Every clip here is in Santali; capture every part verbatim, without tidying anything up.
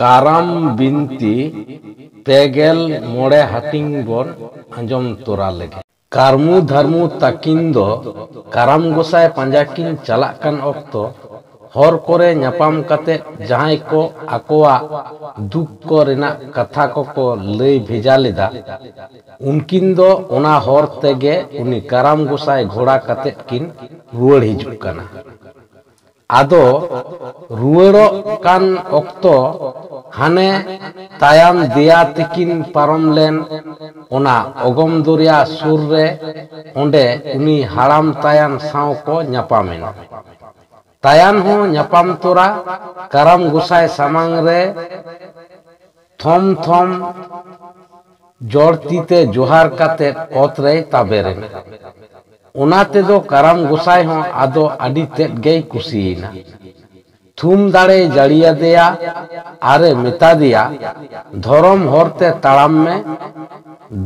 ᱠᱟᱨᱟᱢ ᱵᱤᱱᱛᱤ ᱯᱮ ᱜᱮᱞ ᱢᱚᱬᱮ ᱦᱟᱹᱴᱤᱧ ᱵᱚᱱ ᱟᱸᱡᱚᱢ ᱛᱚᱨᱟ ᱞᱮᱜᱮ᱾ ᱠᱟᱹᱨᱢᱩ ᱫᱷᱟᱨᱢᱩ ᱛᱟᱹᱠᱤᱱ ᱫᱚ ᱠᱟᱨᱟᱢ ᱜᱚᱸᱥᱟᱭ ᱯᱟᱸᱡᱟ ᱠᱤᱱ ᱪᱟᱞᱟᱜ ᱠᱟᱱ ᱚᱠᱛᱚ ᱦᱚᱨ ᱠᱚᱨᱮ ᱧᱟᱯᱟᱢ ᱠᱟᱛᱮ ᱡᱟᱦᱟᱸᱭ ᱠᱚ ᱟᱠᱚᱣᱟᱜ ᱫᱩᱠ ᱠᱚ ᱨᱮᱱᱟᱜ ᱠᱟᱛᱷᱟ ᱠᱚᱠᱚ ᱞᱟᱹᱭ ᱵᱷᱮᱡᱟ ᱞᱮᱫᱟ, ᱩᱱᱠᱤᱱ ᱫᱚ ᱚᱱᱟ ᱦᱚᱨ ᱛᱮᱜᱮ ᱩᱱᱤ ᱠᱟᱨᱟᱢ ᱜᱚᱸᱥᱟᱭ ᱜᱷᱚᱲᱟ ᱠᱟᱛᱮ ᱠᱤᱱ ᱨᱩᱣᱟᱹᱲ ᱦᱤᱡᱩᱜ ᱠᱟᱱᱟ᱾ ᱟᱫᱚ ᱨᱩᱣᱟᱹᱲᱚᱜ ᱠᱟᱱ ᱚᱠᱛᱚ ᱦᱟᱱᱮ ᱛᱟᱭᱟᱱ ᱫᱮᱭᱟ ᱛᱤᱠᱤᱱ ᱯᱟᱨᱚᱢ ᱞᱮᱱ ᱚᱱᱟ ᱚᱜᱚᱢ ᱫᱚᱨᱭᱟ ᱥᱩᱨ ᱨᱮ ᱚᱸᱰᱮ ᱩᱱᱤ ᱦᱟᱲᱟᱢ ᱛᱟᱭᱟᱱ ᱥᱟᱶ ᱠᱚ ᱧᱟᱯᱟᱢᱮᱱᱟ᱾ ᱛᱟᱭᱟᱱ ᱦᱚᱸ ᱧᱟᱯᱟᱢ ᱛᱚᱨᱟ ᱠᱟᱨᱟᱢ ᱜᱚᱸᱥᱟᱭ ᱥᱟᱢᱟᱝ ᱨᱮ ᱛᱷᱚᱢ ᱛᱷᱚᱢ ᱡᱚᱲ ᱛᱤ ᱛᱮ ᱡᱚᱦᱟᱨ ᱠᱟᱛᱮ ᱚᱛ ᱨᱮᱭ ᱛᱟᱵᱮᱨ ᱮᱱᱟ᱾ ᱚᱱᱟ ᱛᱮᱫᱚ ᱠᱟᱨᱟᱢ ᱜᱚᱸᱥᱟᱭ ᱦᱚᱸ ᱟᱫᱚ ᱟᱹᱰᱤ ᱛᱮᱫ ᱜᱮᱭ ᱠᱩᱥᱤᱭᱮᱱᱟ᱾ ᱛᱷᱩᱢ ᱫᱟᱲᱮᱭ ᱡᱟᱹᱲᱤᱭᱟᱫᱮᱭᱟ ᱟᱨᱮ ᱢᱮᱛᱟ ᱫᱮᱭᱟ, "ᱫᱷᱚᱨᱚᱢ ᱦᱚᱨ ᱛᱮ ᱛᱟᱲᱟᱢ ᱢᱮ,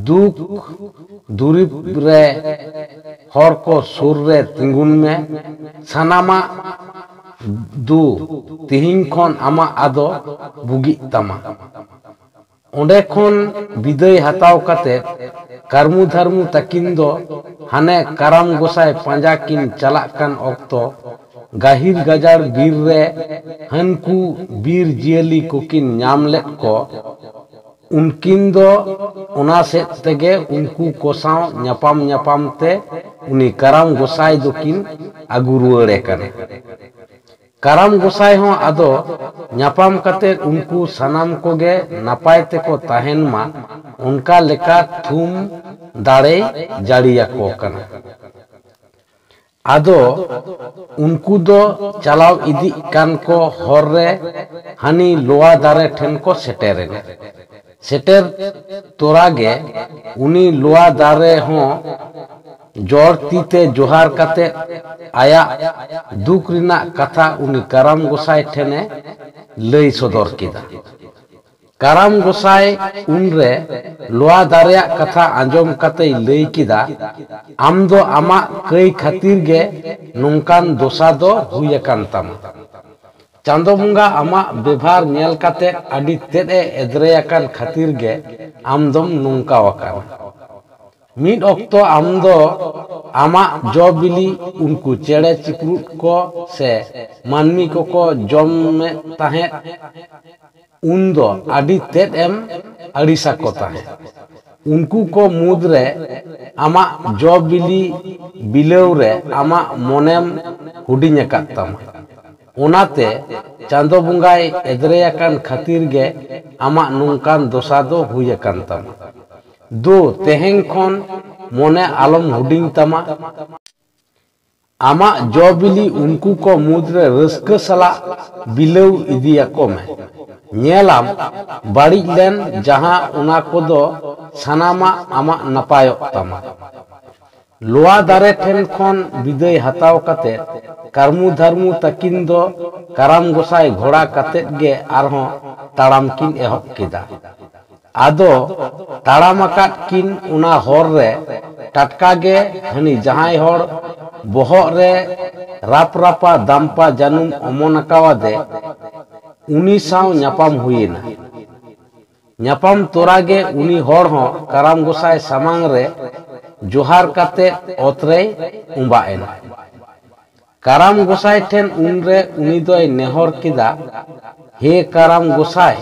ᱫᱩᱠ ᱫᱩᱨᱤᱵ ᱨᱮ ᱦᱚᱲ ᱠᱚ ᱥᱩᱨ ᱨᱮ ᱛᱤᱸᱜᱩᱱ ᱢᱮ, ᱥᱟᱱᱟᱢᱟᱜ ᱫᱩ ᱛᱤᱦᱤᱧ ᱠᱷᱚᱱ ᱟᱢᱟᱜ ᱟᱫᱚ ᱵᱩᱜᱤᱜ ᱛᱟᱢᱟ᱾" ᱚᱸᱰᱮ ᱠᱷᱚᱱ ᱵᱤᱫᱟᱹᱭ ᱦᱟᱛᱟᱣ ᱠᱟᱛᱮ ᱠᱟᱹᱨᱢᱩ ᱫᱷᱟᱨᱢᱩ ᱛᱟᱹᱠᱤᱱ ᱫᱚ ᱦᱟᱱᱮ ᱠᱟᱨᱟᱢ ᱜᱚᱸᱥᱟᱭ ᱯᱟᱸᱡᱟ ᱠᱤᱱ ᱪᱟᱞᱟᱜ ᱠᱟᱱ ᱚᱠᱛᱚ ᱜᱟᱹᱦᱤᱨ ᱜᱟᱡᱟᱲ ᱵᱤᱨ ᱨᱮ ᱦᱟᱹᱱᱠᱩ ᱵᱤᱨ ᱡᱤᱭᱟᱹᱞᱤ ᱠᱚᱠᱤᱱ ᱧᱟᱢ ᱞᱮᱫ ᱠᱚ᱾ ᱩᱱᱠᱤᱱ ᱫᱚ ᱚᱱᱟ ᱥᱮᱫ ᱛᱮᱜᱮ ᱩᱱᱠᱩ ᱠᱚ ᱥᱟᱶ ᱧᱟᱯᱟᱢ ᱧᱟᱯᱟᱢ ᱛᱮ ᱩᱱᱤ ᱠᱟᱨᱟᱢ ᱜᱚᱸᱥᱟᱭ ᱫᱚᱠᱤᱱ ᱟᱹᱜᱩ ᱨᱩᱣᱟᱹᱲᱮ ᱠᱟᱱᱟ᱾ ᱠᱟᱨᱟᱢ ᱜᱚᱸᱥᱟᱭ ᱦᱚᱸ ᱟᱫᱚ ᱧᱟᱯᱟᱢ ᱠᱟᱛᱮ ᱩᱱᱠᱩ ᱥᱟᱱᱟᱢ ᱠᱚᱜᱮ ᱱᱟᱯᱟᱭ ᱛᱮᱠᱚ ᱛᱟᱦᱮᱱ ᱢᱟ, ᱚᱱᱠᱟ ᱞᱮᱠᱟ ᱛᱷᱩᱢ ᱫᱟᱲᱮᱭ ᱡᱟᱹᱲᱤᱭᱟᱠᱚ ᱠᱟᱱᱟ᱾ ᱟᱫᱚ ᱩᱱᱠᱩ ᱫᱚ ᱪᱟᱞᱟᱣ ᱤᱫᱤᱜ ᱠᱟᱱ ᱠᱚ ᱦᱚᱨ ᱨᱮ ᱦᱟᱹᱱᱤ ᱞᱚᱣᱟ ᱫᱟᱨᱮ ᱴᱷᱮᱱ ᱠᱚ ᱥᱮᱴᱮᱨᱮᱱᱟ᱾ ᱥᱮᱴᱮᱨ ᱛᱚᱨᱟ ᱜᱮ ᱩᱱᱤ ᱞᱚᱣᱟ ᱫᱟᱨᱮ ᱦᱚᱸ ᱡᱚᱲ ᱛᱤ ᱛᱮ ᱡᱚᱦᱟᱨ ᱠᱟᱛᱮ ᱟᱭᱟᱜ ᱫᱩᱠ ᱨᱮᱱᱟᱜ ᱠᱟᱛᱷᱟ ᱩᱱᱤ ᱠᱟᱨᱟᱢ ᱜᱚᱸᱥᱟᱭ ᱴᱷᱮᱱᱮ ᱞᱟᱹᱭ ᱥᱚᱫᱚᱨ ᱠᱮᱫᱟ᱾ ᱠᱟᱨᱟᱢ ᱜᱚᱸᱥᱟᱭ ᱩᱱᱨᱮ ᱞᱚᱣᱟ ᱫᱟᱨᱮᱭᱟᱜ ᱠᱟᱛᱷᱟ ᱟᱸᱡᱚᱢ ᱠᱟᱛᱮᱭ ᱞᱟᱹᱭ ᱠᱮᱫᱟ, "ᱟᱢ ᱫᱚ ᱟᱢᱟᱜ ᱠᱟᱹᱭ ᱠᱷᱟᱹᱛᱤᱨ ᱜᱮ ᱱᱚᱝᱠᱟᱱ ᱫᱚᱥᱟ ᱫᱚ ᱦᱩᱭ ᱟᱠᱟᱱ ᱛᱟᱢᱟ᱾ ᱪᱟᱸᱫᱚ ᱵᱚᱸᱜᱟ ᱟᱢᱟᱜ ᱵᱮᱵᱷᱟᱨ ᱧᱮᱞ ᱠᱟᱛᱮ ᱟᱹᱰᱤ ᱛᱮᱫ ᱮ ᱮᱫᱽᱨᱮ ᱟᱠᱟᱱ ᱠᱷᱟᱹᱛᱤᱨ ᱜᱮ ᱟᱢ ᱫᱚᱢ ᱱᱚᱝᱠᱟ ᱟᱠᱟᱱᱟ᱾ ᱢᱤᱫ ᱚᱠᱛᱚ ᱟᱢ ᱫᱚ ᱟᱢᱟᱜ ᱡᱚ ᱵᱤᱞᱤ ᱩᱱᱠᱩ ᱪᱮᱬᱮ ᱪᱤᱯᱨᱩᱫ ᱠᱚ ᱥᱮ ᱢᱟᱹᱱᱢᱤ ᱠᱚᱠᱚ ᱡᱚᱢᱮᱫ ᱛᱟᱦᱮᱸᱫ, ᱩᱱ ᱫᱚ ᱟᱹᱰᱤ ᱛᱮᱫ ᱮᱢ ᱟᱹᱲᱤᱥ ᱟᱠᱚ ᱛᱟᱦᱮᱸᱫ᱾ ᱩᱱᱠᱩ ᱠᱚ ᱢᱩᱫᱽᱨᱮ ᱟᱢᱟᱜ ᱡᱚ ᱵᱤᱞᱤ ᱵᱤᱞᱟᱹᱣ ᱨᱮ ᱟᱢᱟᱜ ᱢᱚᱱᱮᱢ ᱦᱩᱰᱤᱧ ᱟᱠᱟᱫ ᱛᱟᱢᱟ᱾ ᱚᱱᱟᱛᱮ ᱪᱟᱸᱫᱚ ᱵᱚᱸᱜᱟᱭ ᱮᱫᱽᱨᱮ ᱟᱠᱟᱱ ᱠᱷᱟᱹᱛᱤᱨ ᱜᱮ ᱟᱢᱟᱜ ᱱᱚᱝᱠᱟᱱ ᱫᱚᱥᱟ ᱫᱚ ᱦᱩᱭ ᱟᱠᱟᱱ ᱛᱟᱢᱟ᱾ ᱫᱩ, ᱛᱮᱦᱮᱧ ᱠᱷᱚᱱ ᱢᱚᱱᱮ ᱟᱞᱚᱢ ᱦᱩᱰᱤᱧ ᱛᱟᱢᱟ᱾ ᱟᱢᱟᱜ ᱡᱚ ᱵᱤᱞᱤ ᱩᱱᱠᱩ ᱠᱚ ᱢᱩᱫᱽᱨᱮ ᱨᱟᱹᱥᱠᱟᱹ ᱥᱟᱞᱟᱜ ᱵᱤᱞᱟᱹᱣ ᱤᱫᱤᱭᱟᱠᱚ ᱢᱮ᱾ ᱧᱮᱞᱟᱢ, ᱵᱟᱹᱲᱤᱡ ᱞᱮᱱ ᱡᱟᱦᱟᱸ, ᱚᱱᱟ ᱠᱚᱫᱚ ᱥᱟᱱᱟᱢᱟᱜ ᱟᱢᱟᱜ ᱱᱟᱯᱟᱭᱚᱜ ᱛᱟᱢᱟ᱾ ᱞᱚᱣᱟ ᱫᱟᱨᱮ ᱴᱷᱮᱱ ᱠᱷᱚᱱ ᱵᱤᱫᱟᱹᱭ ᱦᱟᱛᱟᱣ ᱠᱟᱛᱮ ᱠᱟᱹᱨᱢᱩ ᱫᱷᱟᱨᱢᱩ ᱛᱟᱹᱠᱤᱱ ᱫᱚ ᱠᱟᱨᱟᱢ ᱜᱚᱸᱥᱟᱭ ᱜᱷᱚᱲᱟ ᱠᱟᱛᱮ ᱜᱮ ᱟᱨᱦᱚᱸ ᱛᱟᱲᱟᱢ ᱠᱤᱱ ᱮᱦᱚᱵ ᱠᱮᱫᱟ᱾ ᱟᱫᱚ ᱛᱟᱲᱟᱢ ᱟᱠᱟᱫ ᱠᱤᱱ ᱚᱱᱟ ᱦᱚᱨ ᱨᱮ ᱴᱟᱴᱠᱟ ᱜᱮ ᱦᱟᱹᱱᱤ ᱡᱟᱦᱟᱸᱭ ᱦᱚᱲ ᱵᱚᱦᱚᱜ ᱨᱮ ᱨᱟᱯᱨᱟᱯᱟ ᱫᱟᱢᱯᱟ ᱡᱟᱹᱱᱩᱢ ᱚᱢᱚᱱ ᱟᱠᱟᱣᱟᱫᱮ, ᱩᱱᱤ ᱥᱟᱶ ᱧᱟᱯᱟᱢ ᱦᱩᱭᱮᱱᱟ᱾ ᱧᱟᱯᱟᱢ ᱛᱚᱨᱟ ᱜᱮ ᱩᱱᱤ ᱦᱚᱲ ᱦᱚᱸ ᱠᱟᱨᱟᱢ ᱜᱚᱸᱥᱟᱭ ᱥᱟᱢᱟᱝ ᱨᱮ ᱡᱚᱦᱟᱨ ᱠᱟᱛᱮ ᱚᱛ ᱨᱮᱭ ᱚᱸᱵᱟᱜ ᱮᱱᱟ᱾ ᱠᱟᱨᱟᱢ ᱜᱚᱸᱥᱟᱭ ᱴᱷᱮᱱ ᱩᱱᱨᱮ ᱩᱱᱤ ᱫᱚᱭ ᱱᱮᱦᱚᱨ ᱠᱮᱫᱟ, "ᱦᱮ ᱠᱟᱨᱟᱢ ᱜᱚᱸᱥᱟᱭ,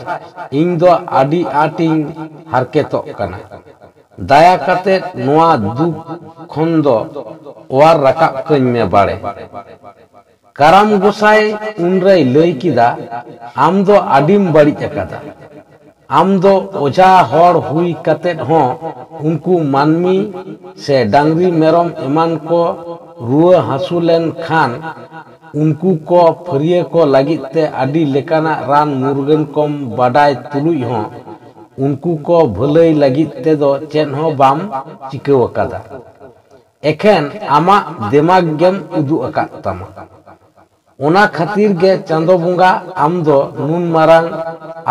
ᱤᱧ ᱫᱚ ᱟᱹᱰᱤ ᱟᱸᱴᱤᱧ ᱦᱟᱨᱠᱮᱛᱚᱜ ᱠᱟᱱᱟ᱾ ᱫᱟᱭᱟ ᱠᱟᱛᱮ ᱱᱚᱣᱟ ᱫᱩᱠ ᱠᱷᱚᱱ ᱫᱚ ᱚᱣᱟᱨ ᱨᱟᱠᱟᱵ ᱠᱟᱹᱧ ᱢᱮ ᱵᱟᱲᱮ᱾" ᱠᱟᱨᱟᱢ ᱜᱚᱸᱥᱟᱭ ᱩᱱᱨᱮᱭ ᱞᱟᱹᱭ ᱠᱮᱫᱟ, "ᱟᱢ ᱫᱚ ᱟᱹᱰᱤᱢ ᱵᱟᱹᱲᱤᱡ ᱟᱠᱟᱫᱟ᱾ ᱟᱢ ᱫᱚ ᱚᱡᱷᱟ ᱦᱚᱲ ᱦᱩᱭ ᱠᱟᱛᱮ ᱦᱚᱸ ᱩᱱᱠᱩ ᱢᱟᱹᱱᱢᱤ ᱥᱮ ᱰᱟᱝᱨᱤ ᱢᱮᱨᱚᱢ ᱮᱢᱟᱱ ᱠᱚ ᱨᱩᱣᱟᱹ ᱦᱟᱹᱥᱩ ᱞᱮᱱ ᱠᱷᱟᱱ ᱩᱱᱠᱩ ᱠᱚ ᱯᱷᱟᱹᱨᱭᱟᱹ ᱠᱚ ᱞᱟᱹᱜᱤᱫ ᱛᱮ ᱟᱹᱰᱤ ᱞᱮᱠᱟᱱᱟᱜ ᱨᱟᱱ ᱢᱩᱨᱜᱟᱹᱱ ᱠᱚᱢ ᱵᱟᱰᱟᱭ ᱛᱩᱞᱩᱡ ᱦᱚᱸ ᱩᱱᱠᱩ ᱠᱚ ᱵᱷᱟᱹᱞᱟᱹᱭ ᱞᱟᱹᱜᱤᱫ ᱛᱮᱫᱚ ᱪᱮᱫ ᱦᱚᱸ ᱵᱟᱢ ᱪᱤᱠᱟᱹᱣ ᱟᱠᱟᱫᱟ᱾ ᱮᱠᱷᱮᱱ ᱟᱢᱟᱜ ᱫᱮᱢᱟᱜᱽ ᱜᱮᱢ ᱩᱫᱩᱜ ᱟᱠᱟᱫ ᱛᱟᱢᱟ᱾ ᱚᱱᱟ ᱠᱷᱟᱹᱛᱤᱨ ᱜᱮ ᱪᱟᱸᱫᱚ ᱵᱚᱸᱜᱟ ᱟᱢ ᱫᱚ ᱱᱩᱱ ᱢᱟᱨᱟᱝ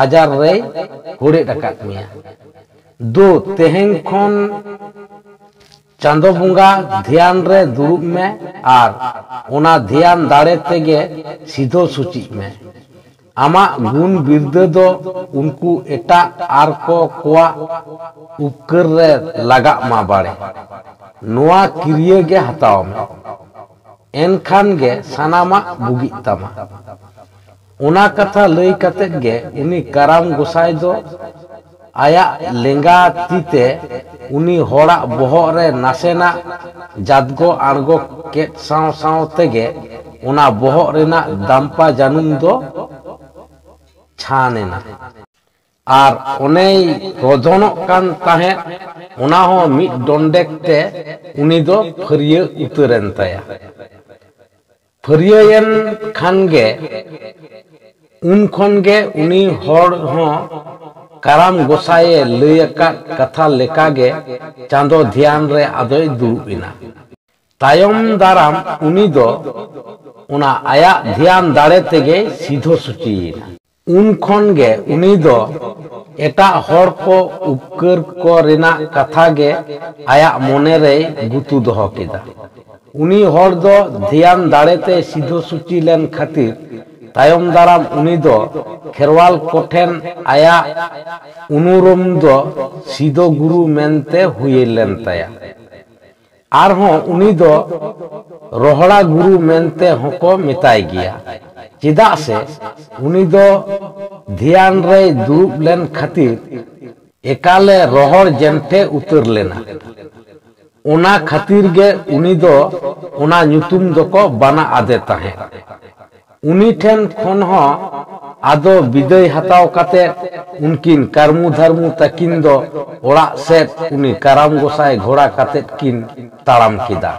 ᱟᱡᱟᱨ ᱨᱮᱭ ᱦᱚᱲᱮᱫ ᱟᱠᱟᱫ ᱢᱮᱭᱟ᱾" ᱫᱩ, ᱛᱮᱦᱮᱧ ᱠᱷᱚᱱ ᱪᱟᱸᱫᱚ ᱵᱚᱸᱜᱟ ᱫᱷᱮᱭᱟᱱ ᱨᱮ ᱫᱩᱲᱩᱵ ᱢᱮ ᱟᱨ ᱚᱱᱟ ᱫᱷᱮᱭᱟᱱ ᱫᱟᱲᱮ ᱛᱮᱜᱮ ᱥᱤᱫᱷᱚ ᱥᱩᱪᱤᱜ ᱢᱮ᱾ ᱟᱢᱟᱜ ᱜᱩᱱ ᱵᱤᱨᱫᱟᱹ ᱫᱚ ᱩᱱᱠᱩ ᱮᱴᱟᱜ ᱟᱨ ᱠᱚ ᱠᱚᱣᱟᱜ ᱩᱯᱠᱟᱹᱨ ᱨᱮ ᱞᱟᱜᱟᱜ ᱢᱟ ᱵᱟᱲᱮ᱾ ᱱᱚᱣᱟ ᱠᱤᱨᱭᱟᱹ ᱜᱮ ᱦᱟᱛᱟᱣ ᱢᱮ, ᱮᱱᱠᱷᱟᱱ ᱜᱮ ᱥᱟᱱᱟᱢᱟᱜ ᱵᱩᱜᱤᱜ ᱛᱟᱢᱟ᱾ ᱚᱱᱟ ᱠᱟᱛᱷᱟ ᱞᱟᱹᱭ ᱠᱟᱛᱮᱫ ᱜᱮ ᱩᱱᱤ ᱠᱟᱨᱟᱢ ᱜᱚᱸᱥᱟᱭ ᱫᱚ ᱟᱭᱟᱜ ᱞᱮᱸᱜᱟ ᱛᱤ ᱛᱮ ᱩᱱᱤ ᱦᱚᱲᱟᱜ ᱵᱚᱦᱚᱜ ᱨᱮ ᱱᱟᱥᱮᱱᱟᱜ ᱡᱟᱫᱜᱚ ᱟᱬᱜᱚ ᱠᱮᱫ ᱥᱟᱶ ᱥᱟᱶ ᱛᱮᱜᱮ ᱚᱱᱟ ᱵᱚᱦᱚᱜ ᱨᱮᱱᱟᱜ ᱫᱟᱢᱯᱟ ᱡᱟᱹᱱᱩᱢ ᱫᱚ ᱪᱷᱟᱱ ᱮᱱᱟ᱾ ᱟᱨ ᱚᱱᱮᱭ ᱨᱚᱫᱷᱚᱱᱚᱜ ᱠᱟᱱ ᱛᱟᱦᱮᱸᱫ, ᱚᱱᱟ ᱦᱚᱸ ᱢᱤᱫ ᱰᱚᱸᱰᱮᱠ ᱛᱮ ᱩᱱᱤ ᱫᱚ ᱯᱷᱟᱹᱨᱭᱟᱹ ᱩᱛᱟᱹᱨᱮᱱ ᱛᱟᱭᱟ᱾ ᱯᱷᱟᱹᱨᱭᱟᱹᱭᱮᱱ ᱠᱷᱟᱱ ᱜᱮ, ᱩᱱ ᱠᱷᱚᱱ ᱜᱮ ᱩᱱᱤ ᱦᱚᱲ ᱦᱚᱸ ᱠᱟᱨᱟᱢ ᱜᱚᱸᱥᱟᱭᱮ ᱞᱟᱹᱭ ᱟᱠᱟᱫ ᱠᱟᱛᱷᱟ ᱞᱮᱠᱟ ᱜᱮ ᱪᱟᱸᱫᱚ ᱫᱷᱮᱭᱟᱱ ᱨᱮ ᱟᱫᱚᱭ ᱫᱩᱲᱩᱵ ᱮᱱᱟ᱾ ᱛᱟᱭᱚᱢ ᱫᱟᱨᱟᱢ ᱩᱱᱤ ᱫᱚ ᱚᱱᱟ ᱟᱭᱟᱜ ᱫᱷᱮᱭᱟᱱ ᱫᱟᱲᱮ ᱛᱮᱜᱮᱭ ᱥᱤᱫᱷᱚ ᱥᱩᱪᱤᱭᱮᱱᱟ᱾ ᱩᱱ ᱠᱷᱚᱱ ᱜᱮ ᱩᱱᱤ ᱫᱚ ᱮᱴᱟᱜ ᱦᱚᱲ ᱠᱚ ᱩᱯᱠᱟᱹᱨ ᱠᱚ ᱨᱮᱱᱟᱜ ᱠᱟᱛᱷᱟ ᱜᱮ ᱟᱭᱟᱜ ᱢᱚᱱᱮ ᱨᱮᱭ ᱜᱩᱛᱩ ᱫᱚᱦᱚ ᱠᱮᱫᱟ᱾ ᱩᱱᱤ ᱦᱚᱲ ᱫᱚ ᱫᱷᱮᱭᱟᱱ ᱫᱟᱲᱮᱛᱮ ᱥᱤᱫᱷᱚ ᱥᱩᱪᱤ ᱞᱮᱱ ᱠᱷᱟᱹᱛᱤᱨ ᱛᱟᱭᱚᱢ ᱫᱟᱨᱟᱢ ᱩᱱᱤ ᱫᱚ ᱠᱷᱮᱨᱣᱟᱞ ᱠᱚᱴᱷᱮᱱ ᱟᱭᱟᱜ ᱩᱱᱩᱨᱩᱢ ᱫᱚ ᱥᱤᱫᱷᱚ ᱜᱩᱨᱩ ᱢᱮᱱᱛᱮ ᱦᱩᱭ ᱞᱮᱱ ᱛᱟᱭᱟ᱾ ᱟᱨᱦᱚᱸ ᱩᱱᱤ ᱫᱚ ᱨᱚᱦᱲᱟ ᱜᱩᱨᱩ ᱢᱮᱱᱛᱮ ᱦᱚᱸᱠᱚ ᱢᱮᱛᱟᱭ ᱜᱮᱭᱟ, ᱪᱮᱫᱟᱜ ᱥᱮ ᱩᱱᱤ ᱫᱚ ᱫᱷᱮᱭᱟᱱ ᱨᱮᱭ ᱫᱩᱲᱩᱵ ᱞᱮᱱ ᱠᱷᱟᱹᱛᱤᱨ ᱮᱠᱟᱞᱮ ᱨᱚᱦᱚᱲ ᱡᱮᱱᱴᱷᱮ ᱩᱛᱟᱹᱨ ᱞᱮᱱᱟ᱾ ᱚᱱᱟ ᱠᱷᱟᱹᱛᱤᱨ ᱜᱮ ᱩᱱᱤ ᱫᱚ ᱚᱱᱟ ᱧᱩᱛᱩᱢ ᱫᱚᱠᱚ ᱵᱟᱱᱟ ᱟᱫᱮ ᱛᱟᱦᱮᱸᱫ᱾ ᱩᱱᱤ ᱴᱷᱮᱱ ᱠᱷᱚᱱ ᱦᱚᱸ ᱟᱫᱚ ᱵᱤᱫᱟᱹᱭ ᱦᱟᱛᱟᱣ ᱠᱟᱛᱮ ᱩᱱᱠᱤᱱ ᱠᱟᱨᱢᱩ ᱫᱷᱟᱨᱢᱩ ᱛᱟᱹᱠᱤᱱ ᱫᱚ ᱚᱲᱟᱜ ᱥᱮᱫ ᱩᱱᱤ ᱠᱟᱨᱟᱢ ᱜᱚᱸᱥᱟᱭ ᱜᱷᱚᱲᱟ ᱠᱟᱛᱮ ᱠᱤᱱ ᱛᱟᱲᱟᱢ ᱠᱮᱫᱟ᱾